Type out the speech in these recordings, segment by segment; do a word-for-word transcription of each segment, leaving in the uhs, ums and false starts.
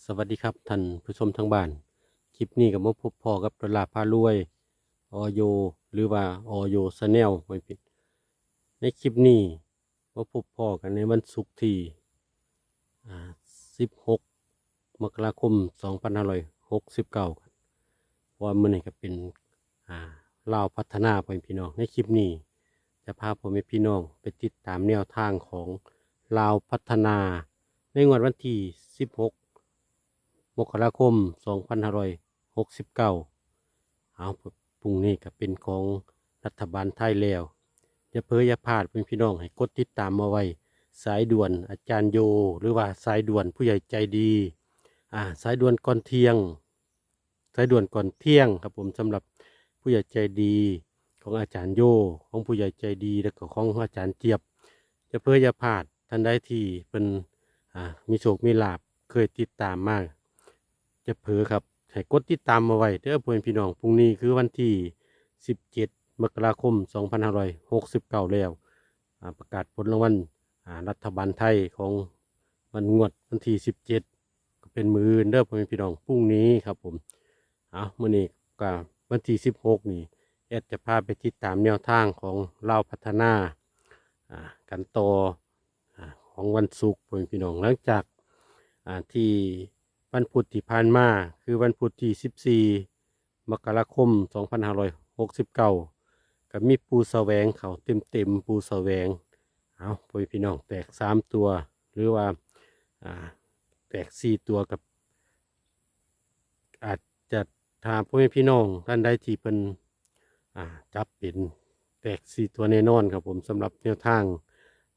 สวัสดีครับท่านผู้ชมทางบ้าน คลิปนี้ก็มาพบพ้อกับดอลลาร์พารวย อโย หรือว่า อโย Channel ไว้ผิด ในคลิปนี้มาพบพ้อกันในวันศุกร์ที่ อ่า สิบหก มกราคม สองพันห้าร้อยหกสิบเก้า ครับ เพราะว่ามื้อนี้ก็เป็น อ่า ลาวพัฒนา พ่อแม่พี่น้อง ในคลิปนี้จะพาพ่อแม่พี่น้องไปติดตามแนวทางของลาวพัฒนา ในงวดวันที่ สิบหก มกราคม สองพันห้าร้อยหกสิบเก้า เอา พรุ่งนี้ก็เป็นของรัฐบาลไทยแล้ว อย่าเผลออย่าพลาด พ่อแม่พี่น้อง ให้กดติดตามมาไว้ สายด่วนอาจารย์โย หรือว่าสายด่วนผู้ใหญ่ใจดี อ่า สายด่วนก่อนเที่ยง สายด่วนก่อนเที่ยงครับผม สำหรับผู้ใหญ่ใจดีของอาจารย์โย ของผู้ใหญ่ใจดี แล้วก็ของอาจารย์เจี๊ยบ อย่าเผลออย่าพลาด ท่านใดที่เพิ่น อ่า มีโชคมีลาภ เคยติดตามมา อย่าเผลอครับ ให้กดติดตามมาไว้เด้อ พ่อแม่พี่น้อง พรุ่งนี้คือวันที่ สิบเจ็ด มกราคม สองพันห้าร้อยหกสิบเก้า แล้ว อ่า ประกาศผลรางวัล อ่า รัฐบาลไทยของวันงวดวันที่ สิบเจ็ด ก็เป็นมื้ออื่นเด้อ พ่อแม่พี่น้อง พรุ่งนี้ครับผม เอา มื้อนี้ก็วันที่ สิบหก นี่ แอดจะพาไปติดตามแนวทางของลาวพัฒนา อ่า กันต่อ อ่า ของวันศุกร์ พ่อแม่พี่น้อง หลังจาก อ่า ที่วันพุธที่ผ่านมา คือวันพุธที่ สิบสี่ มกราคม สองพันห้าร้อยหกสิบเก้า ก็มีปู่แสวงเข้าเต็มๆ ปู่แสวง เอา พ่อแม่พี่น้อง แตกสามตัว หรือว่า อ่า แตกสี่ตัวกับ อาจจะ ถ้าพ่อแม่พี่น้องท่านใดที่เพิ่น อ่า จับเป็นแตกสี่ตัวแน่นอนครับผม สำหรับแนวทาง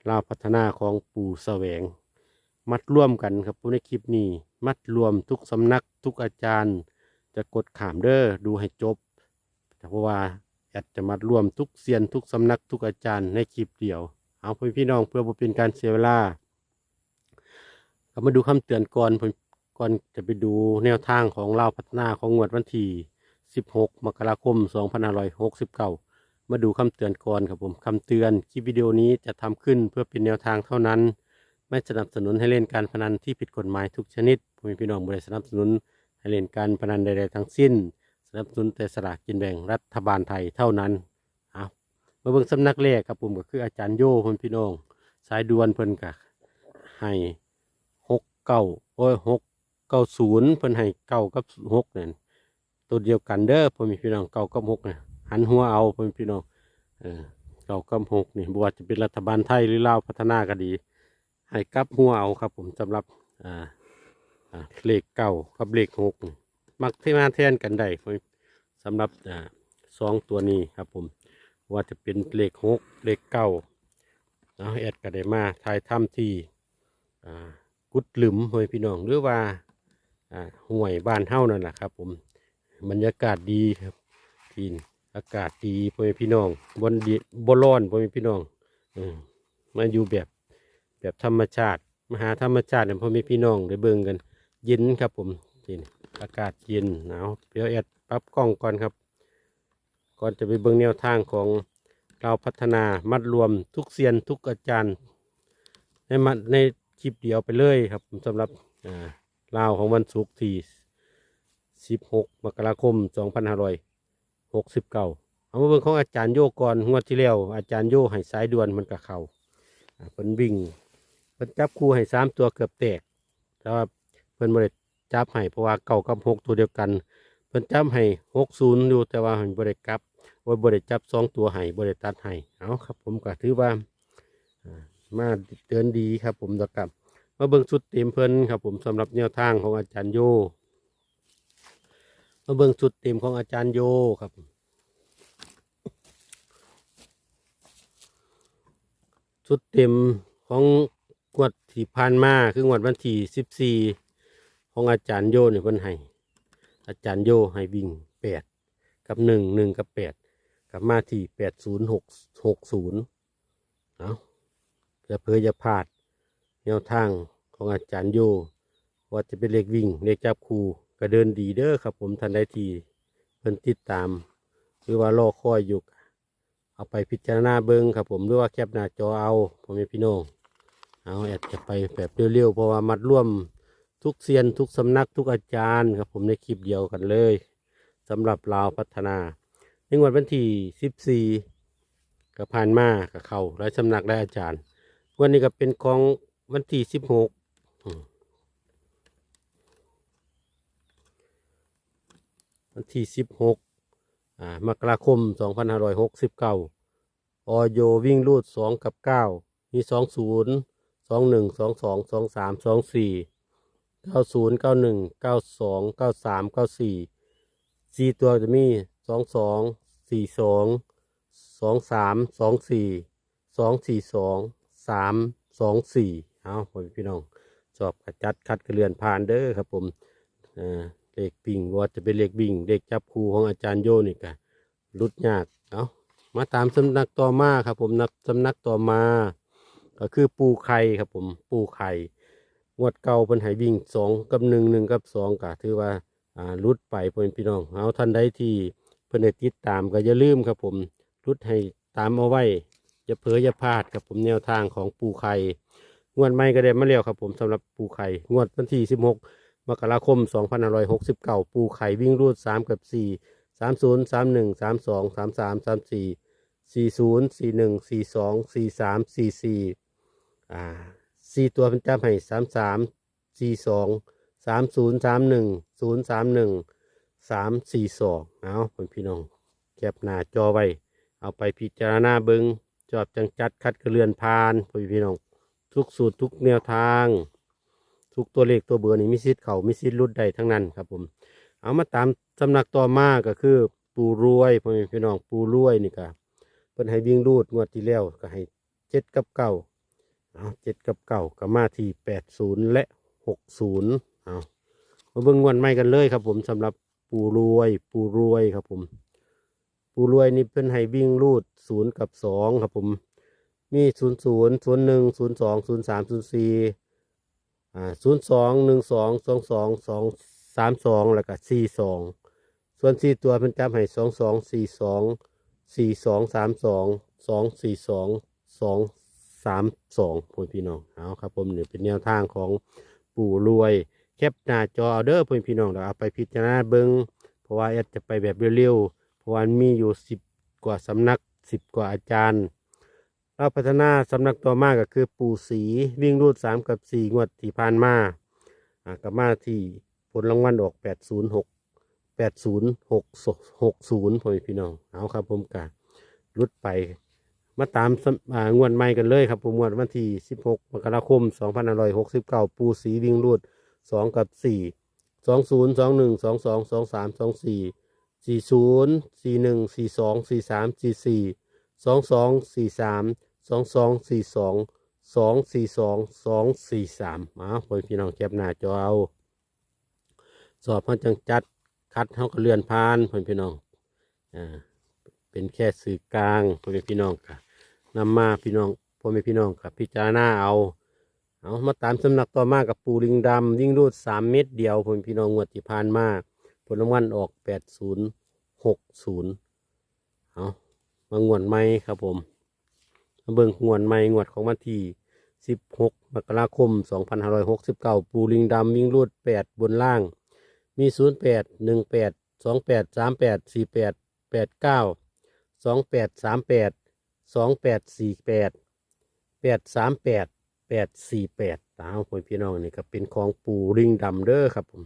ลาวพัฒนาของปู่แสวง มัดรวมกันครับผม ในคลิปนี้ มัดรวมทุกสำนักทุกอาจารย์ จะกดข้ามเด้อ ดูให้จบ เพราะว่าแอดจะมัดรวมทุกเซียนทุกสำนักทุกอาจารย์ในคลิปเดียว เอา พ่อแม่พี่น้อง เพื่อบ่เป็นการเสียเวลา ก็มาดูคำเตือนก่อน ก่อนจะไปดูแนวทางของลาวพัฒนาของงวดวันที่ สิบหก มกราคม สองพันห้าร้อยหกสิบเก้า มาดูคำเตือนก่อนครับผม คำเตือน คลิปวิดีโอนี้จะทำขึ้นเพื่อเป็นแนวทางเท่านั้น ไม่สนับสนุนให้เล่นการพนันที่ผิดกฎหมายทุกชนิด พ่อแม่พี่น้อง บ่ได้สนับสนุนให้เล่นการพนันใดๆทั้งสิ้น สนับสนุนแต่สลากกินแบ่งรัฐบาลไทยเท่านั้น เอา มาเบิ่งสำนักแรกครับผม ก็คืออาจารย์โย พ่อแม่พี่น้อง สายด่วนเพิ่นก็ให้ หกเก้า โอ้ย หกเก้าศูนย์ เพิ่นให้ เก้า กับ หก นั่น ตัวเดียวกันเด้อ พ่อแม่พี่น้อง เก้า กับ หก นะ หันหัวเอา พ่อแม่พี่น้อง เออ เก้า กับ หก นี่ บ่ว่าจะเป็นรัฐบาลไทยหรือลาวพัฒนาก็ดี ให้กลับหัวเอาครับผม สำหรับ อ่า อ่า เลข เก้า กับเลข หก นี่ มักที่มาแทนกันได้ สำหรับ อ่า สองตัวนี้ครับผม ว่าจะเป็นเลข หก เลข เก้า เนาะ แอดก็ได้มาถ่ายทำที่ อ่า กุดหลุม พ่อแม่พี่น้อง หรือว่า อ่า ห้วยบ้านเฮานั่นแหละครับผม บรรยากาศดีครับ ที่นี่ อากาศดี พ่อแม่พี่น้อง บ่ดี บ่ร้อน พ่อแม่พี่น้อง เออ มาอยู่แบบ แบบธรรมชาติ มาหาธรรมชาติให้พ่อแม่พี่น้องได้เบิ่งกัน เย็นครับผม ที่นี่ อากาศเย็นหนาว เดี๋ยวแอดปรับกล้องก่อนครับ ก่อนจะไปเบิ่งแนวทางของลาวพัฒนา มัดรวมทุกเซียนทุกอาจารย์ ให้มาในคลิปเดียวไปเลยครับ สำหรับ อ่า ลาวของวันศุกร์ที่ สิบหก มกราคม สองพันห้าร้อยหกสิบเก้า เอามาเบิ่งของอาจารย์โยก่อน งวดที่แล้ว อาจารย์โยให้สายด่วนมันก็เข้า อ่า เพิ่นวิ่ง เพิ่นจับคู่ให้สามตัวเกือบแตก แต่ว่าเพิ่นบ่ได้จับให้ เพราะว่า เก้า กับ หก ตัวเดียวกัน เพิ่นจับให้ หกศูนย์ อยู่ แต่ว่าเพิ่นบ่ได้กลับ โอ้ย บ่ได้จับสองตัวให้ บ่ได้ตัดให้ เอาครับผม ก็ถือว่า อ่า มาเดินดีครับผม แล้วก็มาเบิ่งชุดเต็มเพิ่นครับผม สำหรับแนวทางของอาจารย์โย มาเบิ่งชุดเต็มของอาจารย์โยครับผม ชุดเต็มของงวดที่ผ่านมา คืองวดวันที่ สิบสี่ ของอาจารย์โยนี่เพิ่นให้ อาจารย์โยให้วิ่ง แปด กับ หนึ่ง หนึ่ง กับ แปด กลับมาที่ แปดศูนย์ หก หกศูนย์ เอา อย่าเผลออย่าพลาด แนวทางของอาจารย์โย ว่าจะเป็นเลขวิ่ง เลขจับคู่ ก็เดินดีเด้อครับผม ท่านใดที่เพิ่นติดตาม หรือว่ารอคอยอยู่ เอาไปพิจารณาเบิ่งครับผม หรือว่าแคปหน้าจอเอา พ่อแม่พี่น้อง เอา แอดจะไปแบบเร็วๆ เพราะว่ามัดรวม ทุกเซียนทุกสำนักทุกอาจารย์ครับผม ในคลิปเดียวกันเลยสำหรับลาวพัฒนา ในงวดวันที่สิบสี่ก็ผ่านมาก็เข้าหลายสำนักหลายอาจารย์ งวดนี้ก็เป็นของวันที่สิบหก อืม วันที่สิบหก อ่า มกราคม สองพันห้าร้อยหกสิบเก้า ออย วิ่งรูด สอง กับ เก้า มี สอง ศูนย์ สอง หนึ่ง สอง สอง สอง สาม สอง สี่ เก้า ศูนย์ เก้า หนึ่ง เก้า สอง เก้า สาม เก้า สี่ สี่ ตัวจะมี สอง สอง สี่ สอง สอง สาม สอง สี่ สอง สี่ สอง สาม สอง สี่ เอาพ่อแม่พี่น้อง ชอบกระจัดขัดกระเลื่อนผ่านเด้อครับผม เอ่อ เลขวิ่ง บ่ว่าจะเป็นเลขวิ่ง เลขจับคู่ของอาจารย์โยนี่ก็หลุดยาก เอามาตามสำนักต่อมาครับผม นับสำนักต่อมา ก็คือปู่ไข่ครับผม ปู่ไข่ งวดเก่าเพิ่นให้วิ่ง สอง กับ หนึ่ง หนึ่ง กับ สอง ก็ถือว่า อ่า หลุดไปพ่อแม่พี่น้อง เอาท่านใดที่เพิ่นได้ติดตามก็อย่าลืมครับผม หลุดให้ตามเอาไว้ อย่าเผลออย่าพลาดครับผม แนวทางของปู่ไข่ งวดใหม่ก็ได้มาแล้วครับผม สำหรับปู่ไข่ งวดวันที่สิบหก มกราคม สองพันห้าร้อยหกสิบเก้า ปู่ไข่วิ่งรูด สาม กับ สี่ สาม ศูนย์ สาม หนึ่ง สาม สอง สาม สาม สาม สี่ สี่ ศูนย์ สี่ หนึ่ง สี่ สอง สี่ สาม สี่ สี่ อ่า สี่ ตัวเพิ่นจับให้ สาม สาม สี่ สอง สาม ศูนย์ สาม หนึ่ง ศูนย์ สาม หนึ่ง สาม สี่ สอง เอาพ่อแม่พี่น้อง แคปหน้าจอไว้ เอาไปพิจารณาเบิ่ง ชอบจั่งจัด ขัดก็เลื่อนผ่านพ่อแม่พี่น้อง ทุกสูตรทุกแนวทาง ทุกตัวเลขตัวเบอร์นี่มีสิทธิ์เข้ามีสิทธิ์หลุดได้ทั้งนั้นครับผม เอามาตามสำนักต่อมาก็คือปู่รวยพ่อแม่พี่น้อง ปู่รวยนี่ก็เพิ่นให้วิ่งรูด งวดที่แล้วก็ให้ เจ็ด กับ เก้า เอา เจ็ด กับ เก้า ก็มาที่ แปด ศูนย์ และ หก ศูนย์ เอามาเบิ่งงวดใหม่กันเลยครับผม สำหรับปู่รวย ปู่รวยครับผม ปู่รวยนี่เพิ่นให้วิ่งรูด ศูนย์ กับ สอง ครับผม มี ศูนย์ ศูนย์ ศูนย์ หนึ่ง ศูนย์ สอง ศูนย์ สาม ศูนย์ สี่ อ่า ศูนย์ สอง หนึ่ง สอง สอง สอง สอง สาม สอง แล้วก็ สี่ สอง ส่วน สี่ ตัวเพิ่นจับให้ สอง สอง สี่ สอง สี่ สอง สาม สอง สอง สี่ สอง สอง สาม สอง พ่อแม่พี่น้อง เอาครับผม นี่เป็นแนวทางของปู่รวย แคปหน้าจอเอาเด้อพ่อแม่พี่น้อง แล้วเอาไปพิจารณาเบิ่ง เพราะว่าแอดจะไปแบบเร็วๆ เพราะว่ามีอยู่ สิบ กว่าสำนัก สิบ กว่าอาจารย์ ลาวพัฒนาสำนักต่อมาก็คือปู่ศรี วิ่งรูด สาม กับ สี่ งวดที่ผ่านมา อ่า ก็มาที่ผลรางวัลออก แปด ศูนย์ หก แปด ศูนย์ หก หก ศูนย์ พ่อแม่พี่น้อง เอาครับผม ก็หลุดไป มาตามสำ อ่า งวดใหม่กันเลยครับผม งวดวันที่สิบหก มกราคม สองพันห้าร้อยหกสิบเก้า ปู่ศรีวิ่งรูด สอง กับ สี่ สอง ศูนย์ สอง หนึ่ง สอง สอง สอง สาม สอง สี่ สี่ ศูนย์ สี่ หนึ่ง สี่ สอง สี่ สาม สี่ สี่ สอง สอง สี่ สาม สอง สอง สี่ สอง สอง สี่ สอง สอง สี่ สาม เอาพ่อแม่พี่น้อง แคปหน้าจอเอา ชอบเฮาจั่งจัด ขัดเฮาก็เลื่อนผ่านพ่อแม่พี่น้อง อ่า เป็นแค่สื่อกลาง พ่อแม่พี่น้องก็นำมา พี่น้อง พ่อแม่พี่น้องก็พิจารณาเอา เอามาตามสำนักต่อมากับปู่ลิงดำ วิ่งรูด สาม เม็ดเดียว พ่อแม่พี่น้อง งวดที่ผ่านมา ผลรางวัลออก แปด ศูนย์ หก ศูนย์ เอามางวดใหม่ครับผม มาเบิ่งงวดใหม่ งวดของวันที่สิบหก มกราคม สองพันห้าร้อยหกสิบเก้า ปู่ลิงดำ วิ่งรูด แปด บนล่าง มี ศูนย์ แปด หนึ่ง แปด สอง แปด สาม แปด สี่ แปด แปด เก้า สอง แปด สาม แปด สอง แปด สี่ แปด แปด สาม แปด แปด สี่ แปด เอาพ่อแม่พี่น้อง นี่ก็เป็นของปู่ลิงดำเด้อครับผม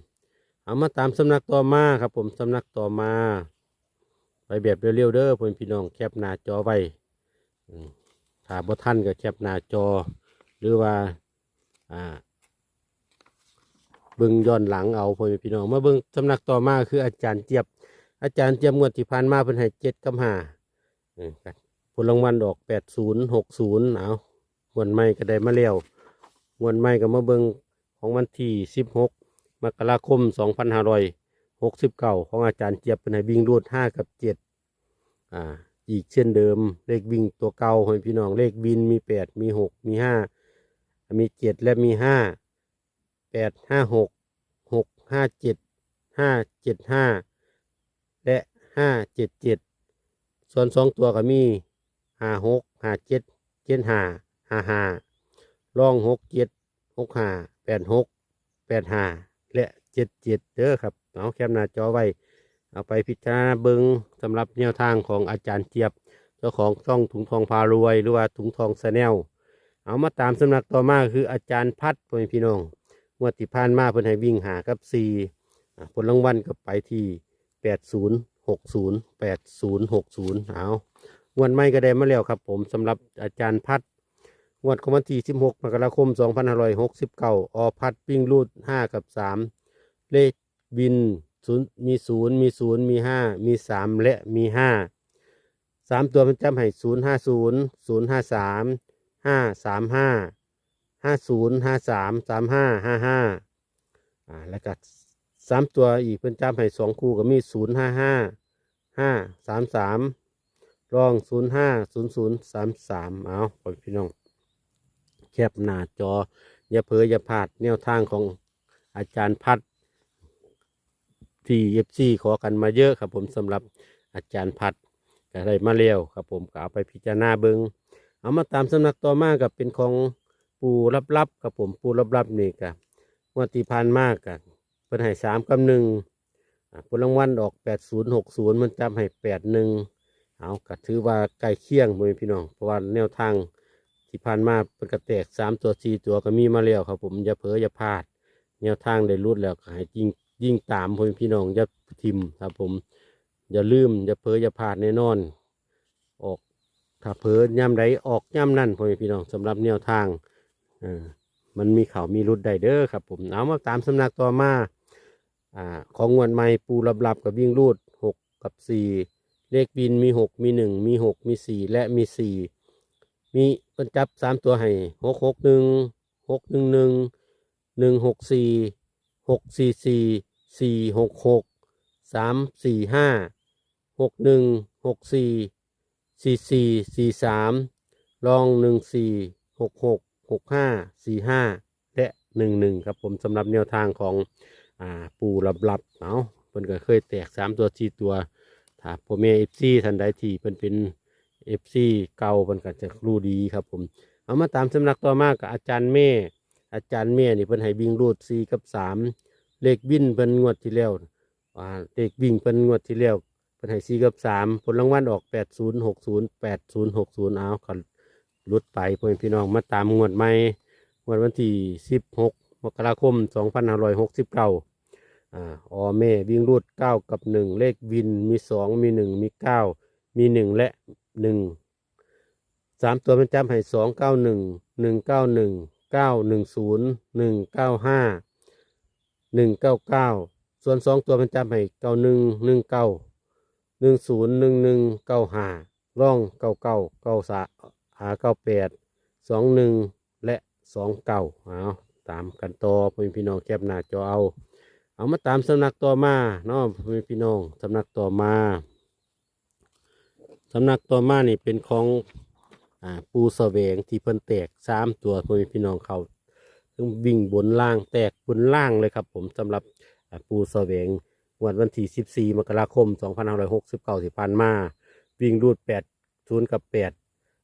เอามาตามสำนักต่อมาครับผม สำนักต่อมา ไปแบบเร็วๆเด้อพ่อแม่พี่น้อง แคปหน้าจอไว้ อืม ถ้าบ่ทันก็แคปหน้าจอ หรือว่า อ่า เบิ่งย้อนหลังเอาพ่อแม่พี่น้อง มาเบิ่งสำนักต่อมาคืออาจารย์เจี๊ยบ อาจารย์เจี๊ยบงวดที่ผ่านมาเพิ่นให้ เจ็ด กับ ห้า เออ ผลรางวัลออก แปด ศูนย์ หก ศูนย์ เอา งวดใหม่ก็ได้มาแล้ว งวดใหม่ก็มาเบิ่งของวันที่สิบหก มกราคม สองพันห้าร้อยหกสิบเก้า ของอาจารย์เจี๊ยบเพิ่นให้วิ่งรูด ห้า กับ เจ็ด อ่า อีกเช่นเดิม เลขวิ่งตัวเก่าให้พี่น้อง เลขวินมี แปด มี หก มี ห้า มี เจ็ด และมี ห้า แปด ห้า หก หก ห้า เจ็ด ห้า เจ็ด ห้า และ ห้า เจ็ด เจ็ด ส่วนสองตัวก็มี ห้า หก ห้า เจ็ด เจ็ด ห้า ห้า ห้า รอง หก เจ็ด หก ห้า แปด หก แปดห้า และ เจ็ดเจ็ด เด้อครับ เอาแคปหน้าจอไว้ เอาไปพิจารณาเบิ่งสำหรับแนวทางของอาจารย์เจี๊ยบ เจ้าของช่องถุงทองพารวย หรือว่าถุงทองแชนแนล เอามาตามสำนักต่อมาคืออาจารย์พัด พ่อแม่พี่น้อง งวดที่ผ่านมาเพิ่นให้วิ่งห้ากับสี่ อ่า ผลรางวัลก็ไปที่ แปดศูนย์หกศูนย์ แปดศูนย์หกศูนย์ เอา งวดใหม่ก็ได้มาแล้วครับผม สำหรับอาจารย์พัด งวดของวันที่ สิบหก มกราคม สองพันห้าร้อยหกสิบเก้า อพัดวิ่งรูด ห้า กับ สาม เลขวิน ศูนย์ มี ศูนย์ มี ศูนย์ มี ห้า มี สาม และมี ห้า สามตัวมันจำให้ ศูนย์ห้าศูนย์ ศูนย์ห้าสาม ห้าสามห้า ห้าศูนย์ ห้าสาม สามห้า ห้าห้า อ่า แล้วก็สามตัวอีกเพิ่นจำให้สองคู่ก็มี ศูนย์ห้าห้า ห้าสามสาม รอง ศูนย์ห้าศูนย์ศูนย์สามสาม เอา พ่อแม่พี่น้อง แคปหน้าจอ อย่าเผลออย่าพลาดแนวทางของอาจารย์พัด ที่ เอฟซี ขอกันมาเยอะครับผม สำหรับอาจารย์พัดก็ได้มาแล้วครับผม ก็เอาไปพิจารณาเบิ่ง เอามาตามสำนักต่อมาก็เป็นของปู่ลับๆครับผม ปู่ลับๆนี่ก็งวดที่ผ่านมาก็เพิ่นให้ สาม กับ หนึ่ง อ่า ผลรางวัลออก แปดศูนย์หกศูนย์ มันจับให้ แปดหนึ่ง เอา ก็ถือว่าใกล้เคียง พ่อแม่พี่น้อง เพราะว่าแนวทางที่ผ่านมาเพิ่นก็แตก สาม ตัว สี่ ตัวก็มีมาแล้วครับผม อย่าเผลออย่าพลาด แนวทางได้หลุดแล้วก็ให้ยิง ยิงตาม พ่อแม่พี่น้อง อย่าถิ่มครับผม อย่าลืม อย่าเผลออย่าพลาดแน่นอน ออก ถ้าเผลอยามใดออกยามนั้น พ่อแม่พี่น้อง สำหรับแนวทาง เออ มันมีเข้ามีหลุดได้เด้อครับผม เอามาตามสำนักต่อมา อ่า ของงวดใหม่ปู่ลับๆก็วิ่งรูด หก กับ สี่ เลขวินมี หก มี หนึ่ง มี หก มี สี่ และมี สี่ มีเพิ่นจับสามตัวให้ หกหกหนึ่ง หกหนึ่งหนึ่ง หนึ่งหกสี่ หกสี่สี่ สี่หกหก สามสี่ห้า หกหนึ่ง หกสี่ สี่สี่ สี่สาม รอง หนึ่งสี่ หกหก หกห้า สี่ห้า และ หนึ่งหนึ่ง ครับผม สำหรับแนวทางของ อ่า ปู่ลับๆ เอา เพิ่นก็เคยแตก สาม ตัว สี่ ตัว ถ้าพ่อแม่ เอฟซี ท่านใดที่เพิ่นเป็น เอฟซี เก่า เพิ่นก็จะรู้ดีครับผม เอามาตามสำนักต่อมากับอาจารย์แม่ อาจารย์แม่นี่เพิ่นให้วิ่งรูด สี่ กับ สาม เลขวินเพิ่นงวดที่แล้ว อ่า เลขวิ่งเพิ่นงวดที่แล้ว เพิ่นให้ สี่ กับ สาม ผลรางวัลออก แปดศูนย์หกศูนย์ แปดศูนย์หกศูนย์ เอา ก็หลุดไป พ่อแม่พี่น้อง มาตามงวดใหม่ งวดวันที่ สิบหก มกราคม สองพันห้าร้อยหกสิบเก้า อ่า อแม่วิ่งรูด เก้า กับ หนึ่ง เลขวินมี สอง มี หนึ่ง มี เก้า มี หนึ่ง และ หนึ่ง สาม ตัวมันจับให้ สองเก้าหนึ่ง หนึ่งเก้าหนึ่ง เก้าหนึ่งศูนย์ หนึ่งเก้าห้า หนึ่งเก้าเก้า ส่วน สอง ตัวมันจับให้ เก้าหนึ่ง หนึ่งเก้า หนึ่งศูนย์ หนึ่งหนึ่ง เก้าห้า รอง เก้าเก้า เก้าสาม อ่า เก้าแปด สองหนึ่ง และ สองเก้า เอา ตามกันต่อ พ่อแม่พี่น้อง แคปหน้าจอเอา เอามาตามสำนักต่อมาเนาะ พ่อแม่พี่น้อง สำนักต่อมา สำนักต่อมานี่เป็นของ อ่า ปู่แสวงที่เพิ่นแตก สาม ตัว พ่อแม่พี่น้อง เข้าทั้งวิ่งบนล่าง แตกบนล่างเลยครับผม สำหรับ อ่า ปู่แสวง งวดวันที่ สิบสี่ มกราคม สองพันห้าร้อยหกสิบเก้า ที่ผ่านมา วิ่งรูด แปดศูนย์ กับ แปด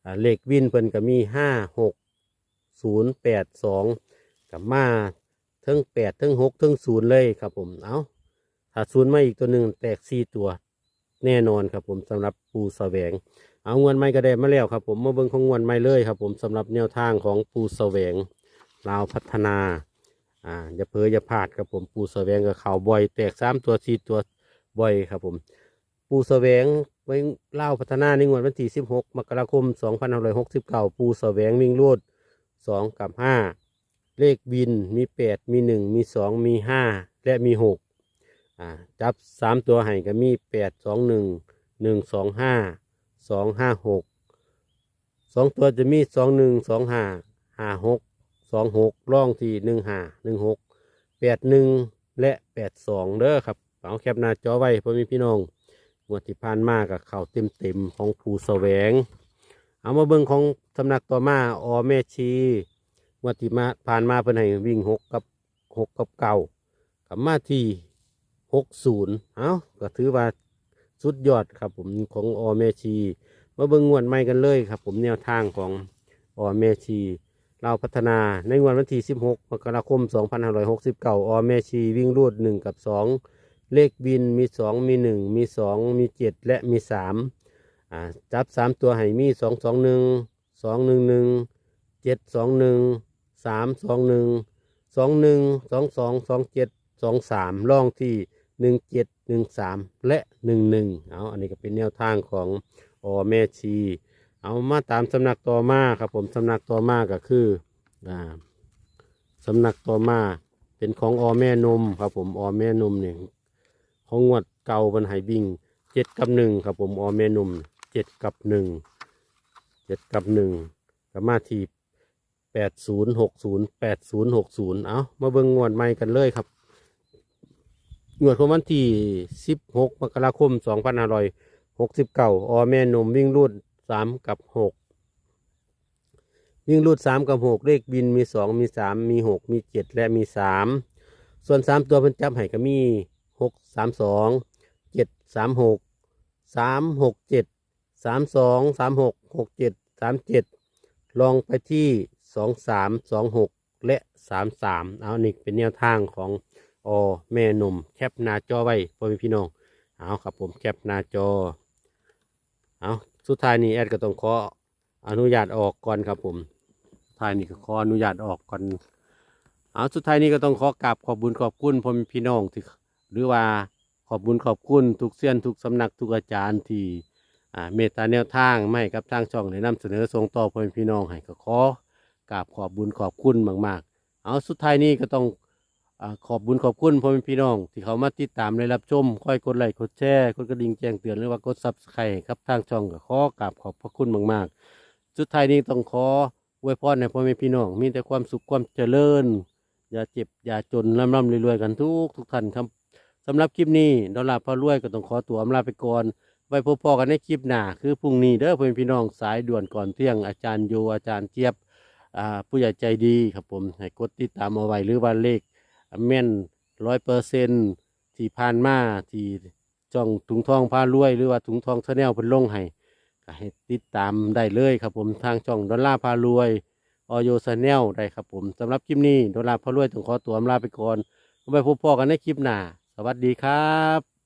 อ่า เลขวินเพิ่นก็มี ห้าหกศูนย์แปดสอง กับมาเทั้ง แปด เทั้ง หก เทั้ง ศูนย์ เลยครับผม เอา ถ้า ศูนย์ มาอีกตัวหนึ่ง แตก สี่ ตัว แน่นอนครับผม สำหรับปู่แสวง เอา งวดใหม่ก็ได้มาแล้วครับผม มาเบิ่งของงวดใหม่เลยครับผม สำหรับแนวทางของปู่แสวง ลาวพัฒนา อ่า อย่าเผลออย่าพลาดครับผม ปู่แสวงก็เข้าบ่อย แตก สาม ตัว สี่ ตัว บ่อยครับผม ปู่แสวง เบิ่งลาวพัฒนาในงวดวันที่ สิบหก มกราคม สองพันห้าร้อยหกสิบเก้า ปู่แสวงวิ่งรูด สอง กับ ห้า เลขวินมี แปด มี หนึ่ง มี สอง มี ห้า และมี หก อ่า จับ สาม ตัวให้ก็มี แปดสองหนึ่ง หนึ่งสองห้า สองห้าหก สอง ตัวจะมี สองหนึ่ง สองห้า ห้าหก สองหก รองที่ หนึ่งห้า หนึ่งหก แปดหนึ่ง และ แปดสอง เด้อครับ เอา แคปหน้าจอไว้ พ่อแม่พี่น้อง งวดที่ผ่านมาก็เข้าเต็มๆ ของปู่แสวง เอามาเบิ่งของสำนักต่อมา อแม่ชี งวดที่มา ผ่านมาเพิ่นให้วิ่ง หก กับ หก กับ เก้า ก็มาที่ หกศูนย์ เอ้า ก็ถือว่าสุดยอดครับผม ของ อแม่ชี มาเบิ่งงวดใหม่กันเลยครับผม แนวทางของ อแม่ชี ลาวพัฒนา ในงวดวันที่สิบหก มกราคม สองพันห้าร้อยหกสิบเก้า อ.แม่ชีวิ่งรูด หนึ่ง กับ สอง เลขวินมี สอง มี หนึ่ง มี สอง มี เจ็ด และมี สาม อ่า จับ สาม ตัวให้มี สอง สอง หนึ่ง สอง หนึ่ง หนึ่ง เจ็ด สอง หนึ่ง สาม สอง หนึ่ง สอง หนึ่ง สอง สอง สอง เจ็ด สอง สาม รองที่ หนึ่ง เจ็ด หนึ่ง สาม และ หนึ่ง หนึ่ง เอา อันนี้ก็เป็นแนวทางของ อ.แม่ชี เอามาตามสำนักต่อมาครับผม สำนักต่อมาก็คือ อ่า สำนักต่อมาเป็นของ อ.แม่นม ครับผม อ.แม่นมนี่ ของงวดเก่าเพิ่นให้วิ่ง เจ็ด กับ หนึ่ง ครับผม อ.แม่นม เจ็ด กับ หนึ่ง เจ็ด กับ หนึ่ง ก็มาที่ แปดศูนย์หกศูนย์ แปดศูนย์หกศูนย์ เอามาเบิ่งงวดใหม่กันเลยครับ งวดของวันที่สิบหก มกราคม สองพันห้าร้อยหกสิบเก้า อ.แม่นมวิ่งรูด สาม กับ หก วิ่งรูด สาม กับ หก เลขวินมี สอง มี สาม มี หก มี เจ็ด และมี สาม ส่วน สาม ตัวเพิ่นจับให้ก็มี หก สาม สอง เจ็ด สาม หก สาม หก เจ็ด สาม สอง สาม หก หก เจ็ด สาม เจ็ด รองไปที่ สอง สาม สอง หก และ สาม สาม เอา นี่เป็นแนวทางของ อ.แม่นม แคปหน้าจอไว้พ่อแม่พี่น้อง เอาครับผม แคปหน้าจอ เอา สุดท้ายนี้แอดก็ต้องขออนุญาตออกก่อนครับผม สุดท้ายนี้ก็ขออนุญาตออกก่อน เอา สุดท้ายนี้ก็ต้องขอกราบขอบบุญขอบคุณพ่อแม่พี่น้องที่ หรือว่าขอบบุญขอบคุณทุกเซียนทุกสำนักทุกอาจารย์ที่ อ่า เมตตาแนวทางมาให้กับทางช่องได้นำเสนอส่งต่อพ่อแม่พี่น้องให้ ก็ขอกราบขอบบุญขอบคุณมากๆ เอา สุดท้ายนี้ก็ต้อง อ่า ขอบบุญขอบคุณพ่อแม่พี่น้องที่เข้ามาติดตามและรับชม คอยกดไลค์กดแชร์ กดกระดิ่งแจ้งเตือน หรือว่ากด Subscribe ครับทางช่อง ก็ขอกราบขอบพระคุณมากๆ สุดท้ายนี้ต้องขออวยพรให้พ่อแม่พี่น้องมีแต่ความสุขความเจริญ อย่าเจ็บอย่าจน ร่ำๆรวยๆกันทุกทุกท่านครับ สำหรับคลิปนี้ ดอลลาร์พารวยก็ต้องขอตัวอำลาไปก่อน ไว้พบกันในคลิปหน้า คือพรุ่งนี้เด้อพ่อแม่พี่น้อง สายด่วนก่อนเที่ยง อาจารย์โย อาจารย์เจี๊ยบ อ่า ผู้ใหญ่ใจดีครับผม ให้กดติดตามเอาไว้ หรือว่าเลขแม่น ร้อยเปอร์เซ็นต์ ที่ผ่านมาที่ช่องถุงทองพารวย หรือว่าถุงทอง Channel เพิ่นลงให้ ก็ให้ติดตามได้เลยครับผม ทางช่องดอลลาร์พารวย อ.โย Channel ได้ครับผม สำหรับคลิปนี้ ดอลลาร์พารวยต้องขอตัวอำลาไปก่อน ไว้พบกันในคลิปหน้า สวัสดีครับ